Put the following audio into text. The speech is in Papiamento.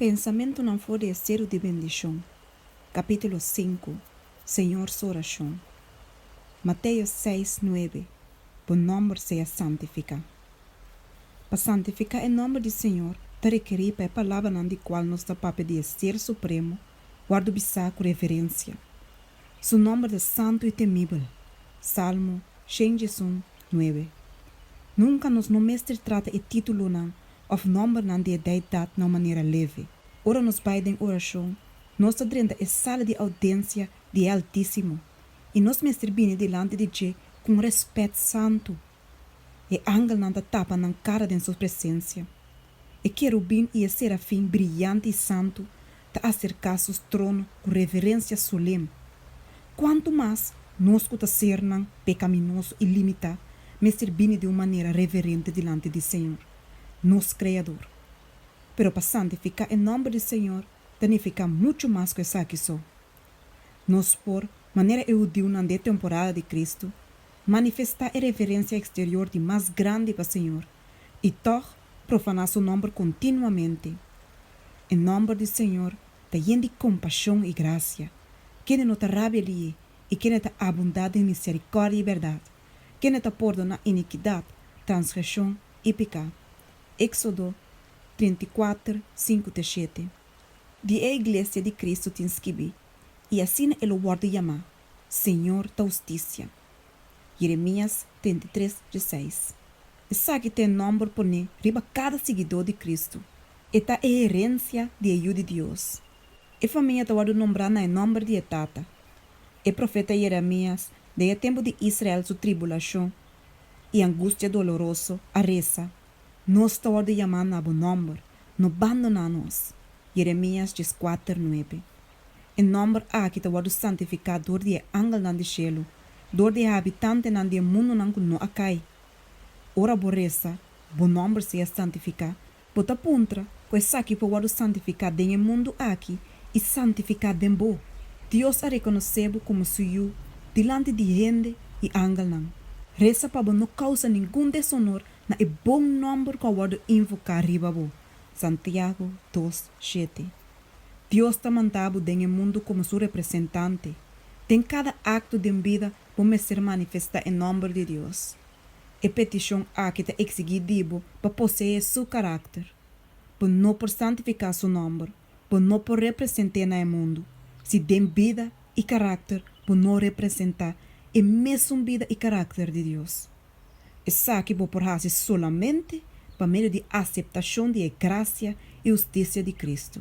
Pensamentunan for di e Seru di Bendishon, kapítulo sinku, Señor Su Orashon. Mateo seis, nuebe, Bo nòmber sea santifiká. Pa santifiká e nòmber di Señor ta rekerí pa e palabranan di kual nos ta papia di e Ser Supremo wòrdu bisá ku reverensia. Su nòmber ta santu i temibel. Salmo 111, nuebe. Nunka nos no mester trata e títulonan òf nòmbernan di e Deidat na un manera leve. Ora nos bai den orashon, nos ta drenta e sala di oudensia di e Altísimo, i nos mester bini dilanti di dje ku un rèspèt santu. E angelnan ta tapa nan kara den su presensia. E kerubin i e serafin briyante i santu ta aserká su trono ku reverensia solem. Kuantu mas nos ku ta sernan pekaminoso i limitá mester bini di un manera reverente dilanti di Señor, nos Kreador! Pero pa santifiká e nòmber di Señor ta nifiká muchu mas ku esaki so. Nos por, manera e hudiunan di e temporada di Kristu, manifestá e reverensia eksterior di mas grandi pa Señor i tòg profaná Su nòmber kontinuamente. E nòmber di Señor ta yen di kompashon i grasia, kende no ta rabia lié i kende ta abundá den miserikòrdia i bèrdat, kende ta pordoná inikidat, transgreshon i piká. Éksodo 34, 5 te 7. Di e Iglesia di Kristu tin skibí, I asina e lo wòrdu yamá, Señor ta hustisia. Jeremias 33, 16. Esaki ta e nòmber poné riba kada siguidó di Kristu. E ta e herensia di e Yu di Dios. E famia ta wòrdu nombrá na e nòmber di e Tata. E profeta Jeremias, den e tempu di Israel su tribulashon i angustia doloroso, a resa, Nos ta wòrdu yamá na bo nòmber, no bandoná nos. Jeremias 14, 9. E nòmber aki ta wòrdu santifiká dor di e angelnan di shelu, dor di e habitantenan di e mundunan ku no a kai. Ora bo resa, Bo nòmber sea santifiká, bo ta puntra ku esaki por wòrdu santifiká den e mundu aki i santifiká den bo. Dios a rekonosé bo komo su yu dilanti di hende i angelnan. Resa pa bo no kousa ningun desonor na e bon nòmber ku a wòrdu invoká riba bo. Santiago 2, 7. Dios ta manda bo den e mundu komo su representante. Den kada akto den bida bo mester manifestá e nòmber di Dios. E petishon aki ta eksigí di bo pa poseé Su karakter. Bo no por santifiká Su nòmber, bo no por represent'é na e mundu, si den bida i karakter bo no representá e mesun bida i karakter di Dios. Esaki bo por hasi solamente pa medio di aseptashon di e grasia i hustisia di Kristu.